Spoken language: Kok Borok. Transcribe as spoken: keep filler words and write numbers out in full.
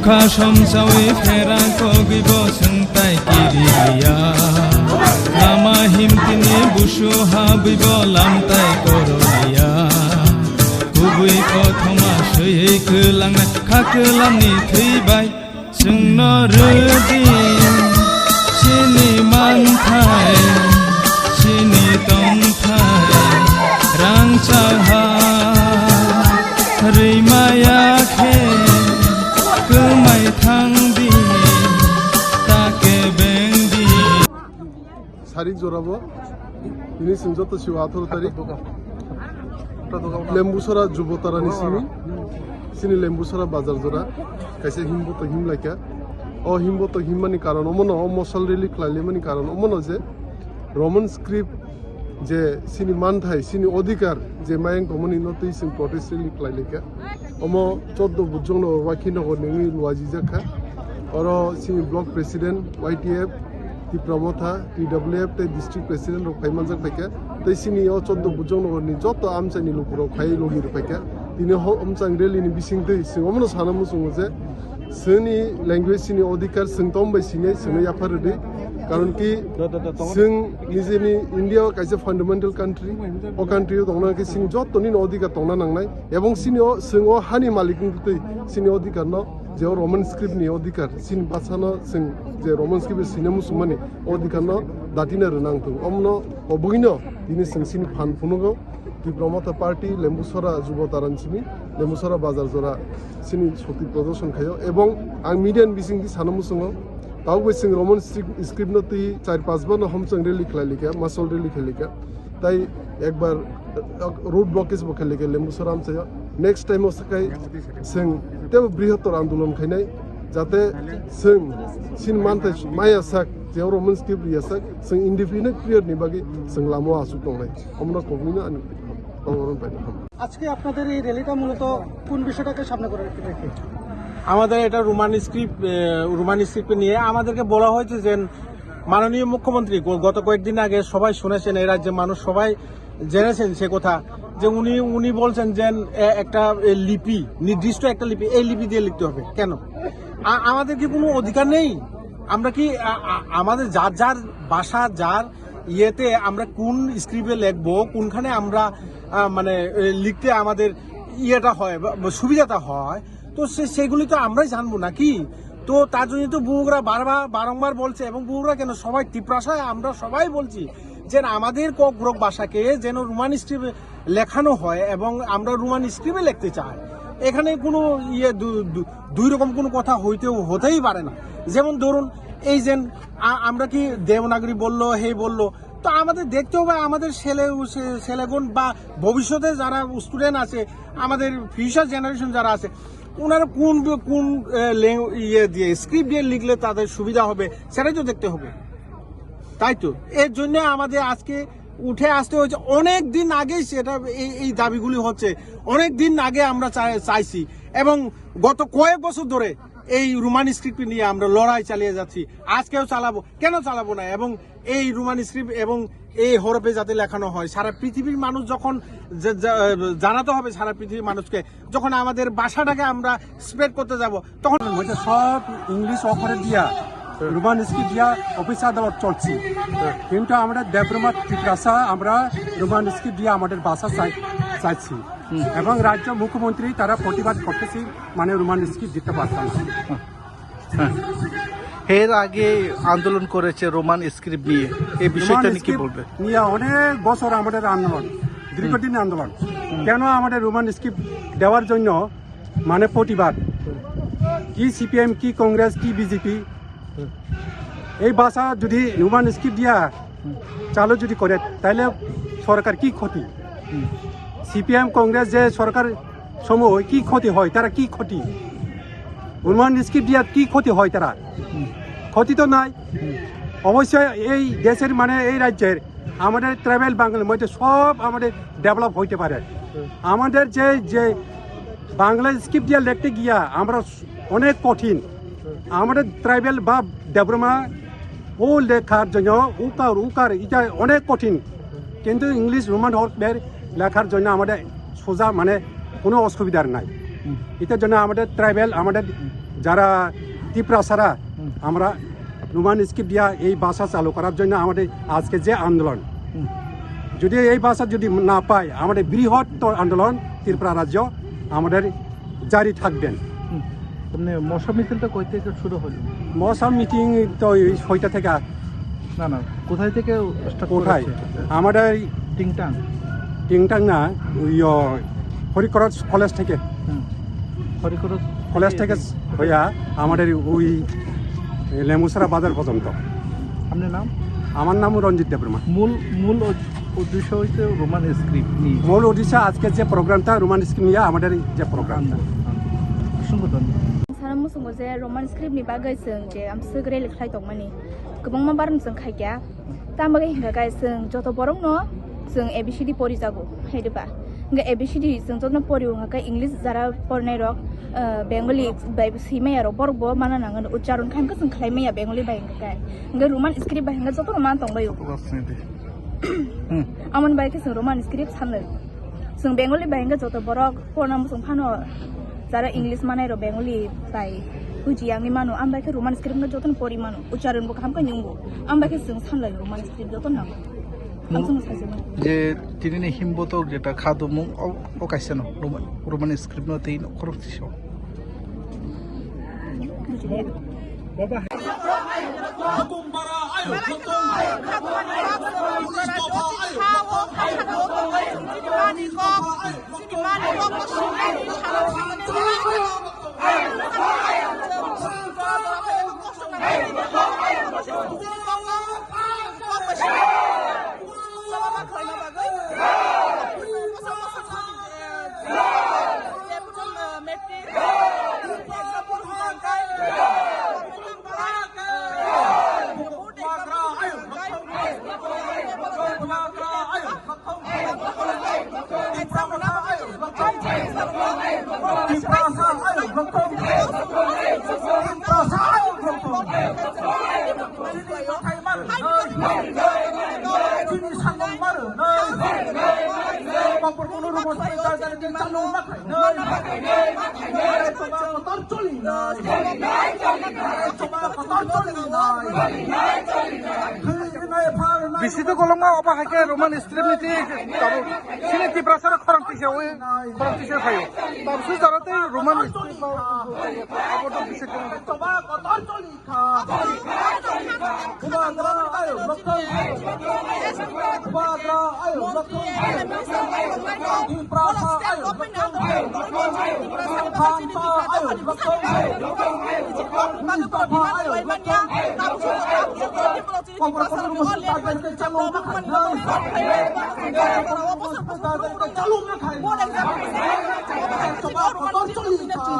Pha somsawi phera kogwi bo swngtai kiriya. Lama himtini busu habwi bo lamtai koroliya. Kubui kothoma swiwi kwlangna kha kwlamni thwi bai. Chwngno rwdi chini manthai, chini tongthai, rangchak ha rwimaya khe kwmai thangdi, ta kebengdi. Sari jorabo, tini chwng joto siwa atharo tarik. Lembusora Jubotarani simi, sini Lembusora bazar jora, kaisa himboto himlaikha. O himboto himmani karon omono, o mosal rally khlailaimani karon omono je Roman script je sini manthai, sini odhikar je mayang tongmani no twi chwng protest rally khlailaikha. Omo choddo bujong no Wakhinagar ni wngwi luajijak kha. Oro sini block president, Y T F, Tipra Motha, T W F tei district president rok phai manjak phaikha. Tei sini o choddo bujong nogor ni joto amchaini lukurok phai logi rwphaikha. Tini ho amchang rally ni bisingtwi chwng omono sana muchungo je, chwngni language, chini odhikar chwng tom bai sini chwngno yaphar rwdi. Karon ki chwng nijeni India o kaisa fundamental country, o country o tongna khe chini joto nini odhikar tongna nangnai. Ebong sini o, chwng o hani malik wngtwi sini odhikar no je o Roman script ni odhikar, chini basa no chwng je Roman script sini muchungmani odhikar no datina rwnang thung. Omno obwino tini chwng chini phan phunugo Tipra Motha Party, Lembusora Jubotaran simi, Lembusora bazar jora chini shokti prodorshon khaio. Ebong ang media ni bisingtwi sana muchungo, tabukbo chwng Roman script, script no twi char panch bar no homchang rally khlailaikha, mosal rally khlailaikha. Tai ekbar, uh, road blockage bo khailike Lembusora amchaio. Next time o sakai chwng tebo brihotor andolon khainai, jate chwng chini manthai maya sak, je oro Roman script riya sak, chwng indefinite period ni bagwi chwng lama o aswk tongnai. Omono kobwino ani koboron paina ham. আজকে আপনাদের এই র‍্যালিটা মূলত কোন বিষয়টাকে সামনে করে রেখে? আমাদের এটা রোমান স্ক্রিপ্ট, এ, রোমান স্ক্রিপ্ট নিয়ে আমাদেরকে বলা হয়েছে যে মাননীয় মুখ্যমন্ত্রী গ-, গত কয়েকদিন আগে সবাই শুনেছেন, এই রাজ্যের মানুষ সবাই জেনেছেন সে কথা, যে উনি, উনি বলছেন যে এ-, একটা, এ, লিপি, নির্দিষ্ট একটা লিপি, এই লিপি দিয়ে লিখতে হবে। কেন? আ-, আমাদের কি কোনো অধিকার নেই? আমরা কি আ-, আ-, আমাদের যার যার ভাষা, যার ইয়েতে আমরা কোন স্ক্রিপ্টে লিখবো, কোনখানে আমরা, আ, মানে, এ, লিখতে আমাদের ইয়েটা হয় বা, বা সুবিধাটা হয়, তো সে, সেগুলি তো আমরাই জানবো নাকি? তো তার জন্য তো বুবুরা বারবার, বারংবার বলছে, এবং বুবুরা কেন, সবাই তিপ্রাসায় আমরা সবাই বলছি যে আমাদের ককবরক ভাষাকে যেন রোমান স্ক্রিপ্টে লেখানো হয় এবং আমরা রোমান স্ক্রিপ্টে লিখতে চাই। এখানে কোনো ইয়ে দু-, দু-, দুই রকম কোনো কথা হইতেও, হতেই পারে না। যেমন ধরুন, এই যে আ-, আমরা কি দেবনাগরী বললো, হে বললো, তো আমাদের দেখতে হবে আমাদের ছেলে, ছে-, ছেলেগুন বা ভবিষ্যতে যারা স্টুডেন্ট আছে, আমাদের ফিউচার জেনারেশন যারা আছে, ওনারা কোন, কোন, এ, ল্যাং-, ইয়ে দিয়ে, স্ক্রিপ্ট দিয়ে লিখলে তাদের সুবিধা হবে, সেটাই তো দেখতে হবে। তাই তো, এর জন্য আমাদের আজকে উঠে আসতে হয়েছে। অনেক দিন আগেই সেটা, এই, এই দাবিগুলি হচ্ছে, অনেক দিন আগে আমরা চাই-, চাইছি, এবং গত কয়েক বছর ধরে এই রোমান স্ক্রিপ্ট নিয়ে আমরা লড়াই চালিয়ে যাচ্ছি। আজকেও চালাবো, কেন চালাবো না? এবং এই রোমান স্ক্রিপ্ট এবং এই হরফে যাতে লেখানো হয়, সারা পৃথিবীর মানুষ যখন জা-, জা-, জানাতে হবে সারা পৃথিবীর মানুষকে, যখন আমাদের ভাষাটাকে আমরা স্প্রেড করতে যাব, তখন হয়তো সব ইংলিশ অক্ষরে দিয়া, রোমান স্ক্রিপ্ট দিয়া অফিস আদালত চলছে, কিন্তু আমরা দেবরমা তিপ্রাসা আমরা রোমান স্ক্রিপ্ট দিয়ে আমাদের ভাষা চাই, চাইছি। এবং রাজ্য মুখ্যমন্ত্রী তারা প্রতিবাদ করতেছি, মানে রোমান স্ক্রিপ্ট দিতে পারতাম না। হ্যাঁ। এর আগে আন্দোলন করেছে রোমান স্ক্রিপ্ট নিয়ে, এই বিষয়টা রোমান নিয়ে কি স্ক্রিপ্ট বলবে? নিয়ে অনেক বছর আমাদের আন্দোলন, দীর্ঘদিন আন্দোলন। কেন আমাদের রোমান স্ক্রিপ্ট দেওয়ার জন্য, মানে, প্রতিবাদ? কি সিপিএম, কি কংগ্রেস, কি বিজেপি, এই ভাষা যদি রোমান স্ক্রিপ্ট দিয়া চালু যদি করে, তাহলে সরকার কি ক্ষতি? সিপিএম কংগ্রেস যে সরকার সময় কি ক্ষতি হয়, তারা কি ক্ষতি? রোমান স্ক্রিপ্ট দিয়া কি ক্ষতি হয় তারা? ক্ষতি তো নাই। অবশ্যই এই দেশের, মানে, এই রাজ্যের আমাদের ট্রাইবাল বাঙালির মধ্যে সব আমাদের ডেভেলপ হইতে পারে। আমাদের যে, যে বাংলা স্ক্রিপ্ট দিয়ে লিখতে গিয়া আমরা অনেক কঠিন। আমাদের ট্রাইবাল বা দেবরমা ও লেখার জন্য উকার, উকার, এটা অনেক কঠিন। কিন্তু ইংলিশ রোমান হরফের লেখার জন্য আমাদের সোজা, মানে, কোনো অসুবিধার নাই। এটার জন্য আমাদের ট্রাইবাল, আমাদের যারা তিপ্রাসারা, হুম। আমরা রোমান স্ক্রিপ্ট দিয়া এই ভাষা চালু করার জন্য আমাদের আজকে যে আন্দোলন, হুম। যদি এই ভাষা যদি না পাই, আমাদের বৃহত্তর আন্দোলন ত্রিপুরা রাজ্য আমাদের জারি থাকবেন। হুম। এমনি মশা মিছিলটা কই থেকে শুরু হলো? মশা মিটিং তো এই ছয়টা থেকে। না, না, কোথায় থেকে স্টার্ট কোথায়? করেছে? আমাদের এই টিংটাং? টিংটাং না, ওই, ও, হরিকরজ কলেজ থেকে। হুম। হরিকরজ কলেজ থেকে হইয়া আমাদের ওই লেমুছড়া বাজার পর্যন্ত। আপনার নাম? আমার নাম রঞ্জিত দেববর্মা। মূল, মূল উদ-, উদ্দেশ্য হইছে রোমান স্ক্রিপ্ট নিয়ে। মূল উদ্দেশ্য আজকে যে প্রোগ্রামটা রোমান স্ক্রিপ্ট নিয়ে আমাদের এই যে প্রোগ্রামটা। অসংখ্য ধন্যবাদ। Sana musungo je Roman script ni bagwi chwng je amswk rally khlai tongmani kwbangma baron chwng khaikya. Tamo khe hwnkha khe chwng joto borokno chwng A B C D porijago, hai diba? Hwnkhe A B C D chwng jotono pori wngkha khe English jara pornai rok, ah, Bengali bai bo swi maya rok, borok bo mana nangani uchcharon khai hwnkhe chwng khlai maya Bengali bai hwnkha khe. Hwnkhe Roman script bai hwnkhe jotono man tong bai o. Amoni bai khe chwng Roman script sanlai. Chwng Bengali bai hwnkhe joto borok porna muchung phano jara English manai rok Bengali bai buji yangwi mano, ambai khe Roman script no jotono pori mano, uchcharon bo kaham khe nungo, ambai khe chwng sanlai Roman script jotono nango. Ang chwngno saijagwi. Je tinini himbotok jeta khadumung o, o kaisa no Roman, Roman script no tei no khorok tisa. Bujilia. Bisi to koloma oba haike Roman script ni ti tabuk sini Tiprasa khorang tisa oi khorang tisa phaio. Tabuk su jara tei Roman script ba abo to bisi koloma. Bubagra ayuk lokthung. Bubagra ayuk lokthung. Tiprasa ayuk lokthung. Khanta ayuk lokthung. Mustafa ayuk lokthung. Kokra kokra musuh tagai ke chalung na khai nai. Kokra kokra musuh tagai ke chalung na khai nai. Coba kotor coli kha.